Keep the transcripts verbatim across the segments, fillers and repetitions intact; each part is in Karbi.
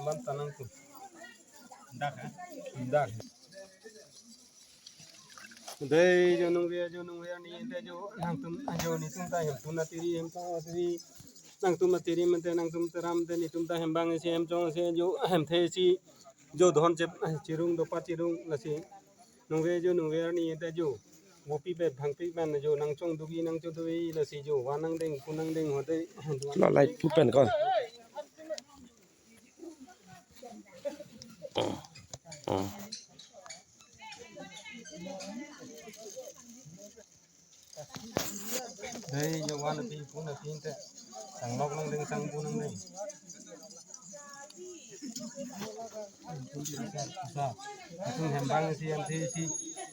Pan tanang tu. Dak, ha? Dak. Dei jo nungve jo nungve arni te jo nangtum jo netum ta hemtun atiri hemchong atiri nangtum atiri mate nangtum teram te netum ta hembang isi hemchong isi jo hemthe isi jo dhon chep chirung dopa chirung lasi nungve jo nungve arni te jo vopi pe bhangpi pen jo nangchong dugi nangchong dugi lasi jo vanang deng punang deng hote. La light pu pen kon. Dei jo van pi pun pi te. Sang nok nang deng sang pun nang deng. Sa. Atum hembang si am si si.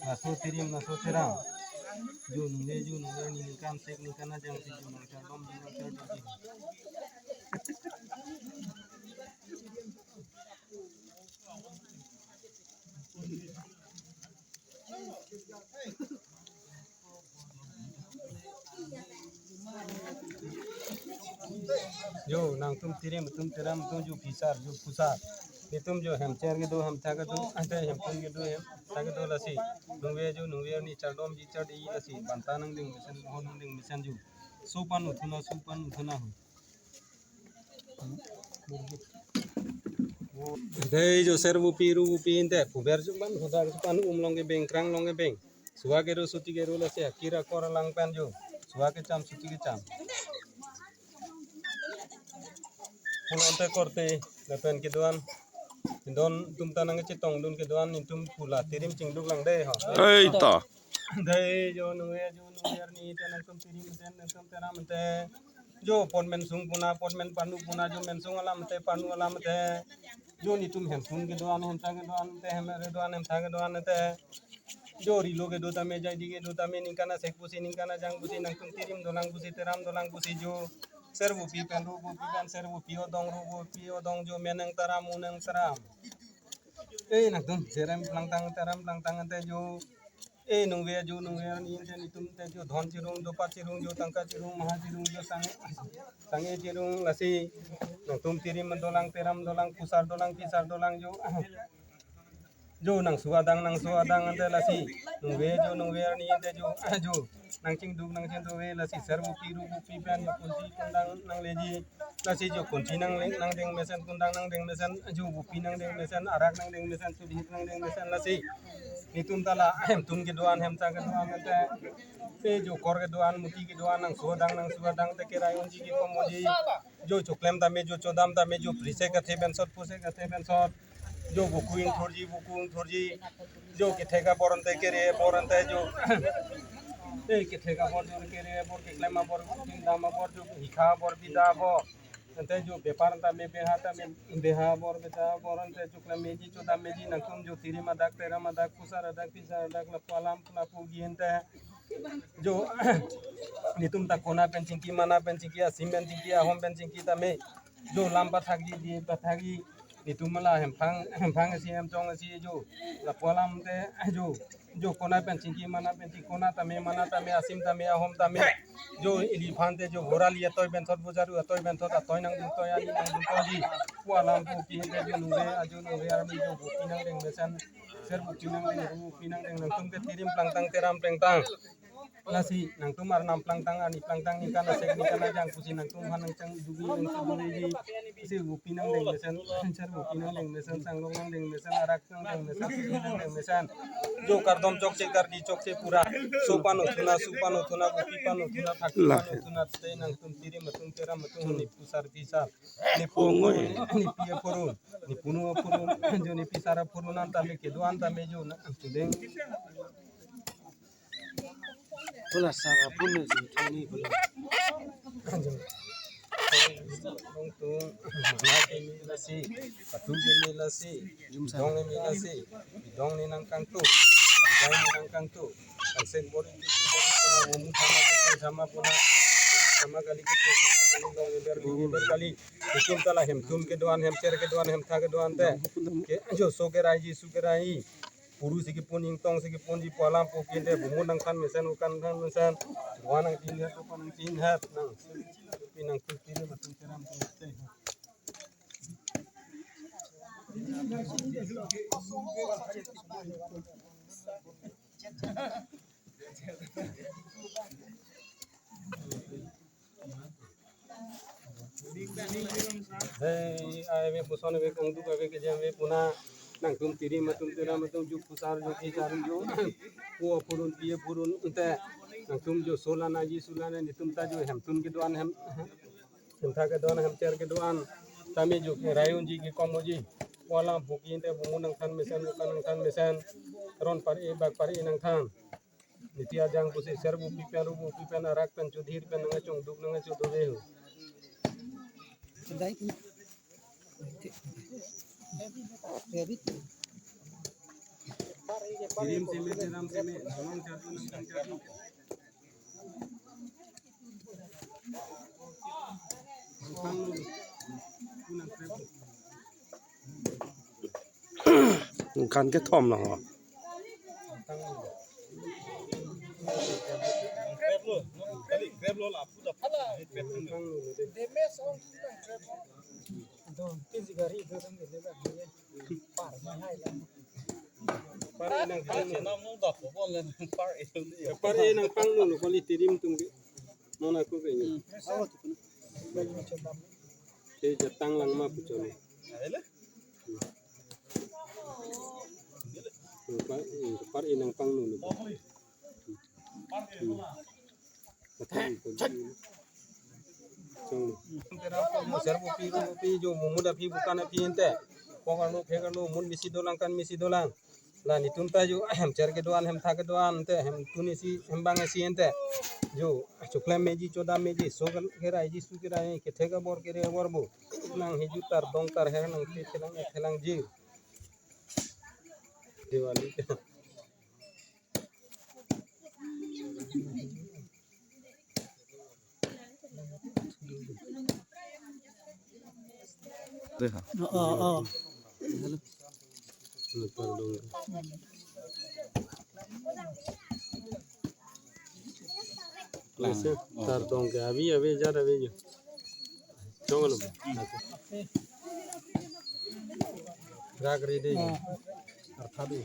Laso tirim laso teram. Ju nunge ju nunge ni ni kam sek ni kana jang si ju nang chardom ni nang chardom. Jo, nangtum tirim, tum teram, tum ju phisar, ju phusar. Netum jo hemcher kedo, hemtha kedo, ante hemtun kedo, hemtha kedo lasi. Nungve jo, nungve ni chardom ji chardi lasi. Banta nang ding mesen, ho nang ding mesen ju. Supan uthuna, supan uthuna ho. Dei jo ser bupi ru bupi inte puber juman hoda pan um long kebeng krang long kebeng. Suwa keru suti keru lasi akira kor lang pen jo. Suwa kecham suti kecham. Pulonte korte lapen kedoan. Don tum tanang kechetong dun kedoan netum pula tirim chingduk lang dei ho. Ei ta. Dei jo nunge jo nunge arni te nangtum tirim te nangtum teram te. Jo pon mensung puna pon men panu puna jo mensung alam te panu alam te. Jo netum hemtun kedoan hemtha kedoan te hemere doan hemtha kedoan te. Jo rilo kedo tame jaidi kedo tame ningkan asek pusi ningkan ajang pusi nangtum tirim dolang pusi teram dolang pusi jo. Ser bupi pen ru bupi pen ser bupi odong ru bupi odong jo menang teram unang teram. Eh nangtum serem plangtang teram plangtang te jo. Eh nungve jo nungve arni te netum te jo dhon chirung dopa chirung jo tangka chirung maha chirung jo sang sange chirung lasi nangtum tirim dolang teram dolang pusar dolang pisar dolang jo. Jo nang suadang nang suadang ante lasi nungve jo nungve arni te jo jo nang chingduk nang chingduk ve lasi ser bupi ru bupi pen kunti kundang nang leji. Lasi jo kunti nang le nang deng mesen kundang nang deng mesen jo bupi nang deng mesen arak nang deng mesen sudhit nang deng mesen lasi. Netum tala hemtun kedoan hemtha kedoan te. Te jo kor kedoan muti kedoan nang suadang nang suadang te kerai unji kekom unji. Jo choklem tame jo chodam tame jo prise kathe bensot puse kathe bensot. Jo buku ingthurji buku ingthurji. Jo kethek abor ante kere abor ante jo. Eh kethek abor jo kere abor keklem abor dam abor jo hikha abor bida abor. Ante jo bepar tame beha tame beha bor beta bor ante jo klem meji chodam meji nangtum jo tirim adak teram adak pusar adak pisar adak lapu alam lapu gi ante jo netum ta kona pen chingki mana pen chingki asim pen chingki ahom pen chingki tame jo lam pathak ji di pathak ji netum la hemphang hemphang si hemchong si jo lapu alam te jo jo kona pen chingki mana pen chingki kona tame mana tame asim tame ahom tame jo ili phan te jo bora li atoi pen thot bojaru atoi pen thot atoi nang dun toi ani nang dun toi ji pu alam pu ki te jo nure ajo nure arni jo bupi nang deng mesen ser bupi nang deng ru bupi nang deng nangtum ke tirim plangtang teram plangtang. Lasi nangtum arnam plangtang ani plangtang ningkan asek ningkan ajang pusi nangtum han nang chang dugi nang si dugi ji si bupi nang deng mesen ser bupi nang deng mesen sanglong nang deng mesen arak nang deng mesen sisi nang deng mesen jo kardom chokche kardi chokche pura supan uthuna supan uthuna bupi pan uthuna thak pan uthuna te nangtum tirim atum teram atum ni pusar pisar ni pungoi ni pi apurun ni punu apurun jo ni pisar apurun an tame kedoan tame jo na chudeng. Pula sara punu sing thani pula. Nangtum na kemi lasi patu kemi lasi dong kemi lasi dong ni nang kangtu dong ni nang kangtu. Angsek bori kisi bori puna mumu sama kisi sama puna sama kali kisi sama kali dong eber kali eber kali. Itum tala hemtun kedoan hemcher kedoan hemtha kedoan te ke jo so kerai ji su kerai. Puru si kepun ingtong si kepun ji pu alam pu kinte bumu nang than mesen ukan than mesen. Buan nang tin het ukan nang tin het nang. Pi nang tu tin ma tu teram tu te. Hei, ai ave puson ave kangduk ave kejam ave puna nangtum tirim atum tiram atum juk pusar juk ichar juk. Pu apurun pi apurun ante nangtum jo solana ji sulana netum ta jo hemtun kedo-an hem hemtha kedo-an hemcher kedo-an tame juk rayon ji ke komo ji. Wala buki ante bumu nangthan mesen bukan nangthan mesen. Ron par e bak par e nangthan. Niti ajang pusi serbu pipen rubu pipen arak pen chudhir pen nangachong duk nangachong dove ho. Dai. Rabbit. Tirim seme tiram seme nangchadu nangchadu. Nangpangnu. Kunang krep. Kan kethom lo ho. Par e nangpangnu. Par e nangpangnu lo kali tirim atum ke. Non ako ke ni. Te jatang lang ma puchon. Par, par e nangpangnu. Serbu pi ru pi jo mumut aphi bukan aphi ante. Pok arlo phek arlo mun misi dolang kan misi dolang. La netum ta jo hemcher kedo-an hemtha kedo-an ante hemtun isi hembang isi ante. Jo choklem meji chodam meji so kerai ji su kerai kethek abor kere abor bo. Nang heju tar dong tar her nang te thelang thelang ji. Diwali. Oh, oh, oh. Lang. Tar dong ke abi abi jar abi jo. Chong lo. Rak rede. Arthadu.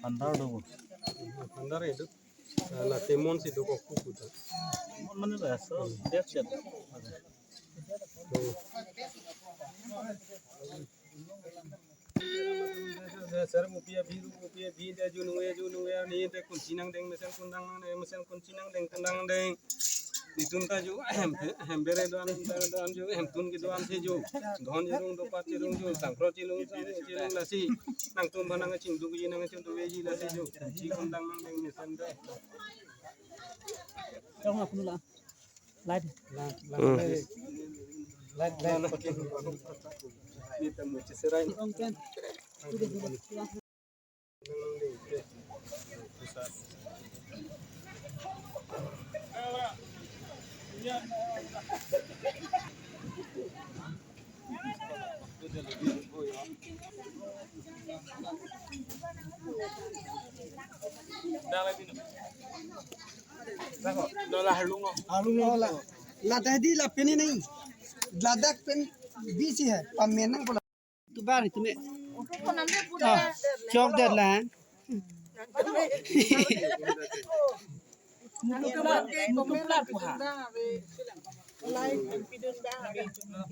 Pandar do. Pandar itu. La temon si dokok kuku ta. Mon mana ba so dia chat. Sir mupia biru mupia bi dia junung ya junung ya ni te kunci nang deng mesen kundang nang deng mesen kunci nang deng kundang deng. Netum ta ju hem hem bere doan doan ju hem tun kedoan si ju. Dhon jirung dopat jirung ju sangkro jirung jirung lasi. Nangtum ba nang chingduk ji nang chingduk ji lasi ju. Kunci kundang nang deng mesen deng. Chong aku dulu lah. Light. Light, light. Light, light. Ini temu ceserai. Ong kan. Ladak di lapen ini. Ladak pen bisi hai, pamenang pula. Tu bar itu me. Ah, chok der la.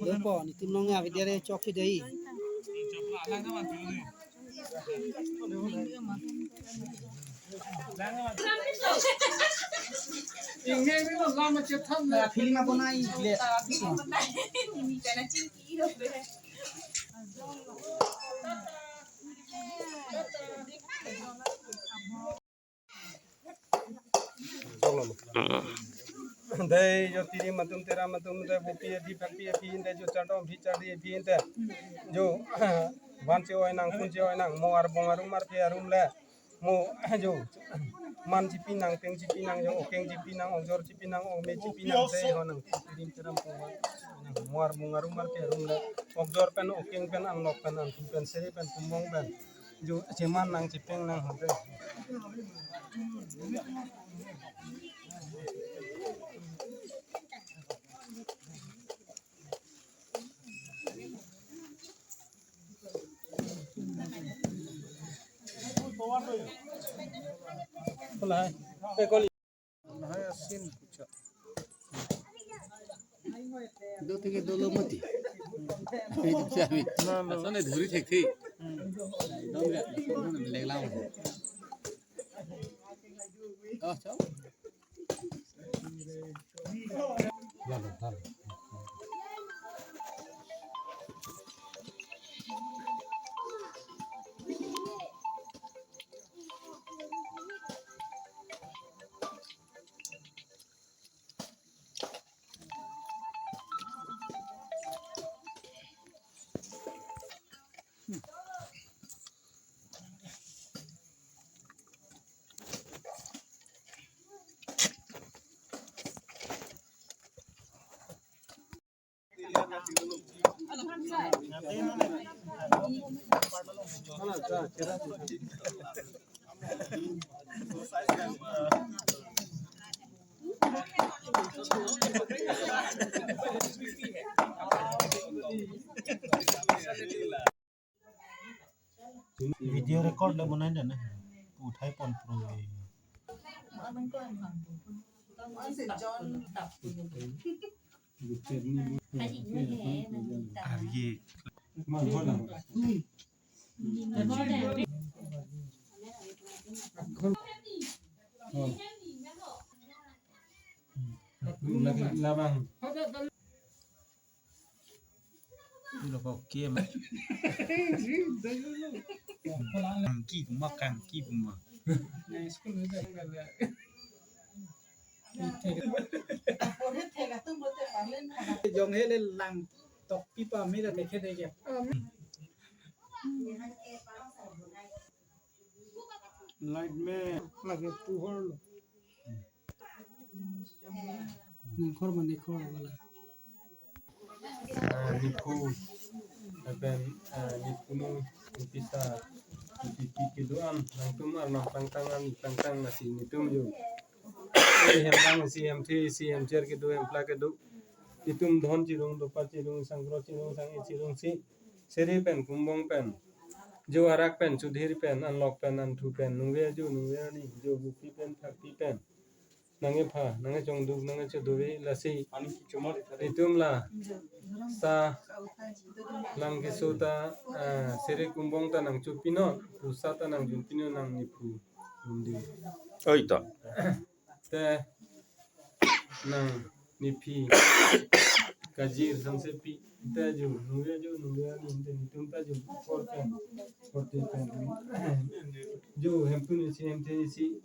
Dopo, netum nong ya, video chok ke dei. Film bonai le. Dei jo tiri matum tera matum dei bupi adi papi api inte jo chardom bhi chardi api inte jo van che oi nang kun che oi nang mo arbong arum arphe arum le mo jo man chipi nang peng chipi nang jo okeng chipi nang okjor chipi nang okme chipi nang dei ho nang tirim tiram pungwa nang mo arbong arum arphe arum le okjor pen okeng pen anglok pen antu pen seri pen kumbong pen. Ju cheman nang chipeng nang hote. Do theke dolo mati. Asone dhuri thekthek. Dom ya, dom ya, leglang. Oh, chao. Video record le bonai dana. Uthai pon pro. Arye. Labang. Ilo ko kem. Kangki puma, kangki puma. Jong hele lang tok pipa mira dekhe dekhe. Light me lage puhor lo. Nangkhor mane khor wala. Ah, niphu, lapen, ah, niphunu, nipisa, nipipi kedo-an, nangtum arnam tangtang an tangtang lasi nitum yo. Eh, hem bang isi, hem the isi, hem cher kedo, hem pla kedo. Nitum dhon chirung, dopa chirung, sangkro chirung, sang-e chirung si. Sere pen, kumbong pen. Jo arak pen, sudhir pen, anlok pen, anthu pen, nungve jo, nungve arni, jo bupi pen, thakpi pen. Nangkepha, nangkechongduk, nangkechodove lasi. Itum la, sa, lang keso ta, ah, sere kumbong ta nangchopinon, pu sa ta nangjunpinon, nang niphu. Undi. Oi to. Te nang niphi Kajir Hansepi. Te jo, nungve jo, nungve arni, te nitum ta jo, kor pen, kor te pen. Jo, hem tun isi, hem the isi.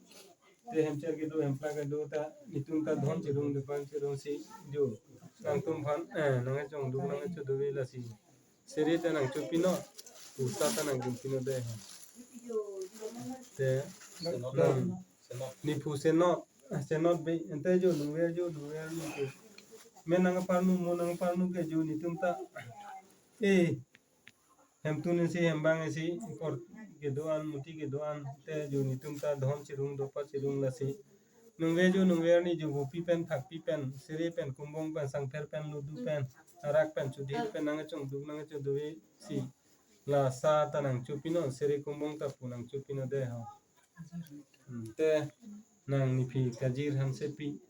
Te hem cher kedo, hem pla kedo ta, nitum ta dhon chirung, dopa chirung si, jo. Nangtum aphan, eh, nangkechongduk, nangkechodove lasi. Sere ta nangchopinon, pu sa ta nangjunpinon dei. Te, nang, niphu Senot, Senot be, ante jo, nungve jo, nungve arni ke. Me nangparnu, mo nangparnu ke jo, nitum ta. Eh, hem tun isi, hem bang isi, kor kedo-an, muti kedo-an, te jo nitum ta dhon chirung, dopa chirung lasi. Nungve jo, nungve arni jo bupi pen, thakpi pen, sere pen, kumbong pen, sangpher pen, ludu pen, arak pen, sudhir pen, nangkechongduk, nangkechodove si. La sa ta nangchopinon, sere kumbong ta pu nangchopinon dei ho. Hmm, te nang niphi Kajir Hansepi.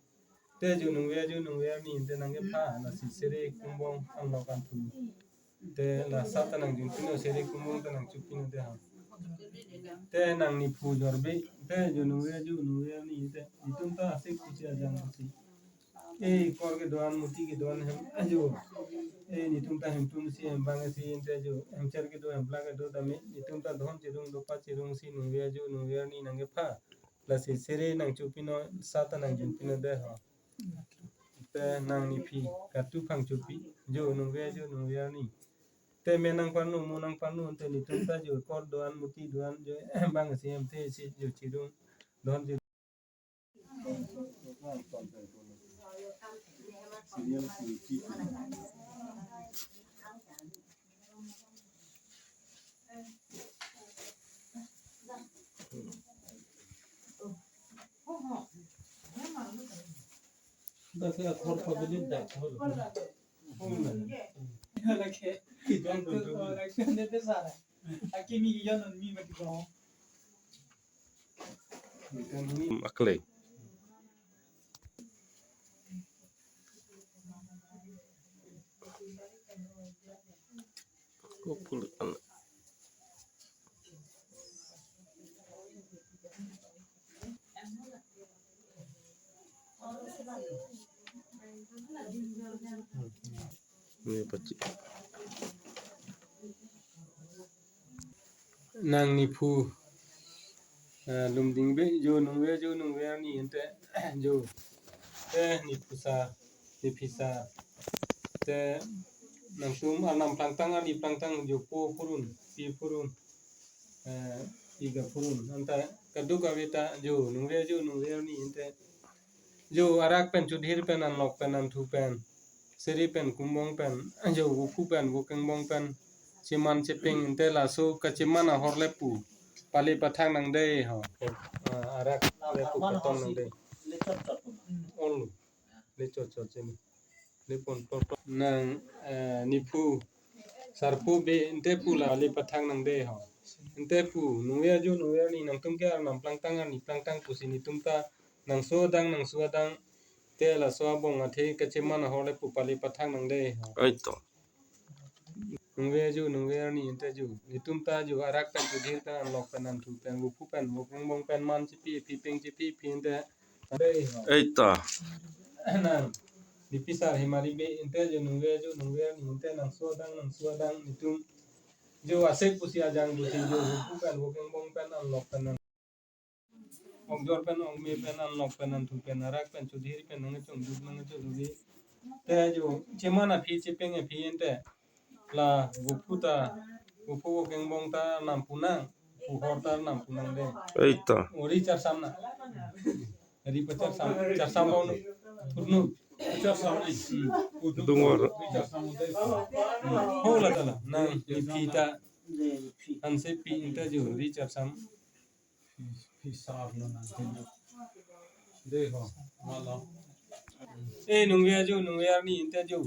Te jo nungve jo, nungve arni, te nangkepha lasi sere kumbong anlok anthu. Te la sa ta nangjunpinon, sere kumbong ta nangchopinon dei ha. Te nang niphu Jorbi, te jo nungve jo, nungve arni, te nitum ta asik kuchi ajang kuchi. Eh, kor kedo-an, muti kedo-an hem, ajo. Eh, nitum ta hem tun si, hem bang si, ante jo. Hem cher kedo, hem pla kedo tame, nitum ta dhon chirung, dopa chirung si, nungve jo, nungve arni, nangkepha. Lasi sere nangchopinon, sa ta nangjunpinon dei ho. Te nang niphi, Katu Phangchopi, jo, nungve jo, nungve arni. Te me nangparnu, mo nangparnu, ante nitum ta jo, kor do-an, muti do-an jo, hem bang si, hem the si, jo, chirung, dhon chirung. Akle. Kopul an. Ini pachit. Nang nephu, eh, Lumdingbe jo nungve jo nungve arni ente jo. Eh, nephu sa, nephi sa. Te nangtum arnam plangtang arni plangtang jo po phurun, pi phurun, eh, iga phurun. Anta kaduk kave ta jo nungve jo nungve arni ente jo arak pen chudhir pen anlok pen anthu pen seri pen kumbong pen jo vophu pen vokengbong pen cheman chepeng ente laso kacheman ahor le pu pale pathak nang dei ho. Ah, arak le pu patong nang dei. Ol le chot chot chini. Le pon to to. Nang, eh, nephu sarpo be ente pu la le pathak nang dei ho. Ente pu nungve jo nungve arni nangtum ke arnam plangtang arni plangtang pusi netum ta nangso adang nangso adang te laso abong athe kacheman ahor le pu pale pathak nang dei ho. Oi to. Nungve jo nungve arni ente jo. Netum ta jo arak pen chudhir pen anlok pen anthu pen vophu pen vokengbong pen man chepi pi peng chepi pi ente. Dei ho. Oi to. Nang nephi sar hemari be ente jo nungve jo nungve arni ente nangso adang nangso adang netum jo asek pusi ajang pusi jo vophu pen vokengbong pen anlok pen an- okjor pen okme pen anlok pen anthu pen arak pen chudhir pen nangchongduk nangchongduk. Te jo cheman aphi chepeng aphi ente la vophu ta vophu vokengbong ta arnam pu nang, pu hor ta arnam pu nang dei. Oi to. Ori charsam na. Ri pa charsam, charsam bau nu. Thurnu. Charsam ni. Hmm. Dungor. Ri charsam dei. Hmm. Ho la ta la. Nang nephi ta. Anse pi ente jo ri charsam. Phi sar lo nang. Dei ho. Malo. Eh, nungve jo, nungve arni ente jo.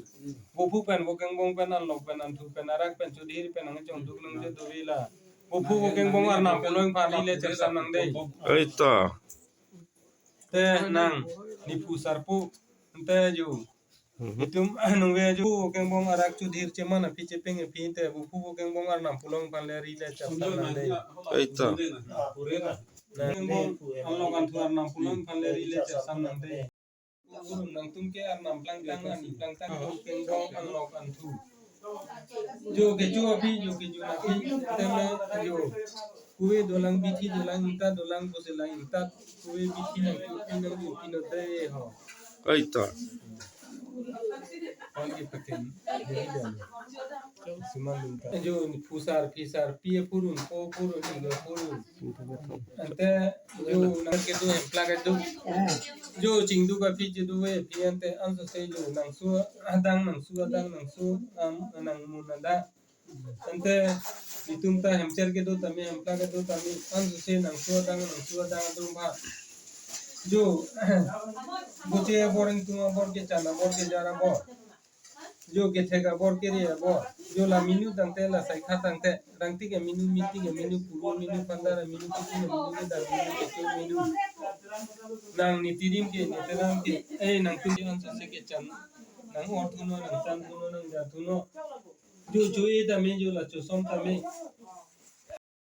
Vophu pen vokengbong pen anlok pen anthu pen arak pen chudhir pen nangchongduk nangchongduk la. Vophu vokengbong arnam pulo aphan le chersam nang dei. Oi to. Te nang nephu sarpo ente jo. Mhm. Netum nungve jo vokengbong arak chudhir cheman aphi chepeng aphi ente vophu vokengbong arnam pulo aphan le ri le chersam nang dei. Oi to. Nang vokengbong anlok anthu arnam pulo aphan le ri le chersam nang dei. Nangtum ke arnam plangtang arni plangtang vokengbong anlok anthu. Jo kecho aphi, jo kecho aphi, teme jo. Kuve dolang, bithi dolang, inta dolang, pusi lang inta, kuve bithi lang, kuve nang jo pino dei ho. Oi to. Pon ke paken, jadi dan. Suman inta. Jo nephu sar, phi sar, pi aphurun, po aphurun, iga aphurun. Ante jo nang kedo hempla kedo. Jo chingduk aphi jo do ve aphi ante anso se jo nangso adang nangso adang nangso am nang mun adang. Ante netum ta hemcher kedo tame hempla kedo tame anso se nangso adang nangso adang atum ha. Jo boche abor ingtung abor kechan abor kejar abor. Jo kethek abor kere abor. Jo la minu tangte la saikha tangte. Rangtik aminu, mitik aminu, puru aminu, pandar aminu, kitin aminu, kedar aminu, kecho aminu. Nang nitirim ke, nitiram ke. Eh, nangtum jo anso se kechan. Nang or thuno, nang chan thuno, nang ja thuno. Jo cho-e tame, jo la chosom tame.